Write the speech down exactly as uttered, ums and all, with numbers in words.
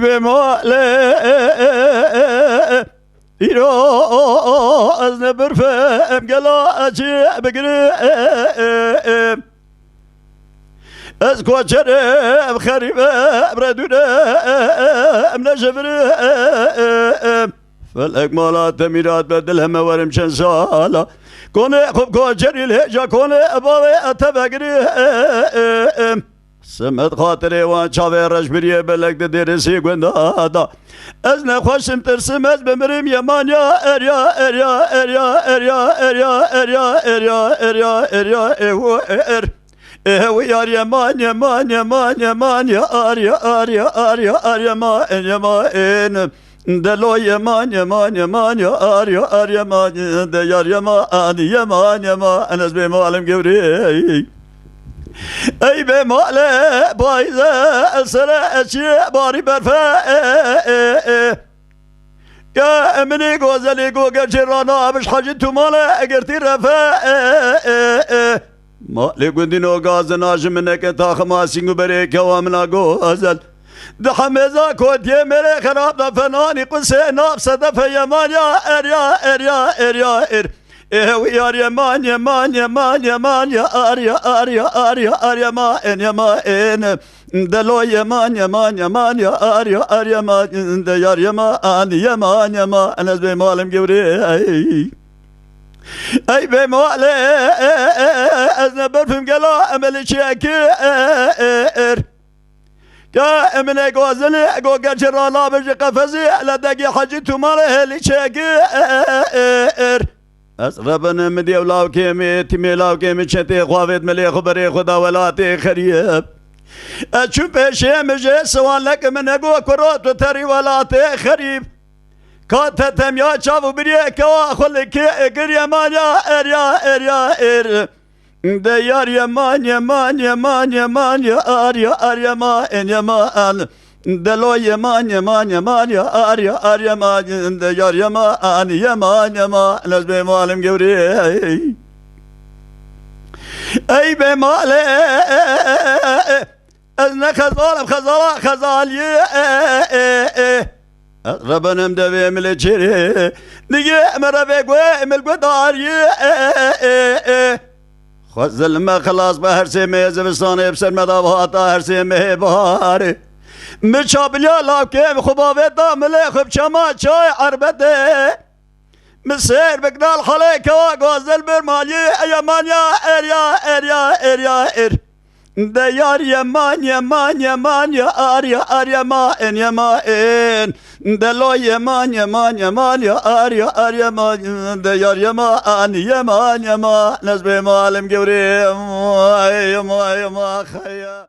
Bê malê îro ez ne birfem gela çi bigirim. Ez koçerim xerîbim redûnem ne ji birim. Felek mala te mîrat be dil heme werim çend sala. Konê xub koçerî lêca konê bavê te vegirim. Semed xatirê wan çavê reşbiriyê belek di dêrisî gunda da. Ez nexweşim tirsim ez bimirim yemanya erya erya erya erya erya erya erya erya erya erya ewo er. Ew yar yeman yeman yeman yeman ya ar ya ar ya ar ya ar yeman yeman. Delo yeman yeman yeman ya ar ya ar yeman de yar yeman yeman yeman ez bê malim gewrê. Ey bê male bayze sere eçi bari berfe. Ya eminê gozelê go gerçê rana abiş hacî tumale girtî refe. Malê gundîno gazina ji min neke taxima sîng û berê kewa mina gozel. Di hemêza kotiyê mêrê xerab da fenanî qusê nav sedefe yemanya erya erya erya er. Ew yar yeman yeman yeman yeman ya ar ya ar ya ar ya ar yeman yeman. Delo yeman yeman yeman ya ar ya ar yeman de yar yeman yeman yeman ez bê malim gewrê. Ey bê malê ez ne berfim gela emeli çekir. Ka emine gozili go gerçi rana be ji qefezî le degî hecî tumale heli çekir. Ez rebenim diyevlawkê mi, tîmê lawkê mi çetê xwavêt milê xwe berê xwe da welatê xerîb. Ez çûm pêşê min jê siwan lek min ego kuro tu terî welatê xerîb. Ka te temya çav û biriyê kewa xwe li kê egir yemanya erya erya er. De yar yeman yeman yeman yeman ya ar ya ar yeman yeman. Delo yeman yeman yeman ya ar ya ar yeman de yar yeman yeman yeman ez bê malim gewrê. Ey bê malê ez ne xezalim xezala xezaliyê. Ez rebenim devê milê çêrê. Nigê me revê guê mil gudariyê. Xwezil me xilas be her sê mehê zivistanê bi ser me da hata her sê mehê biharê. Mi çabiliya lawkê xwe bavê da milê xwe bi çema çay erbedê. Mi sêr biknal halê kewa gozel bir maliyê eyemanya erya erya erya er. De yar yeman yeman yeman ya ar ya ar yeman yeman. De lo yeman yeman yeman ya ar ya ar yeman de yar yeman yeman yeman ez bê malim gewrê. Yeman yeman xeya.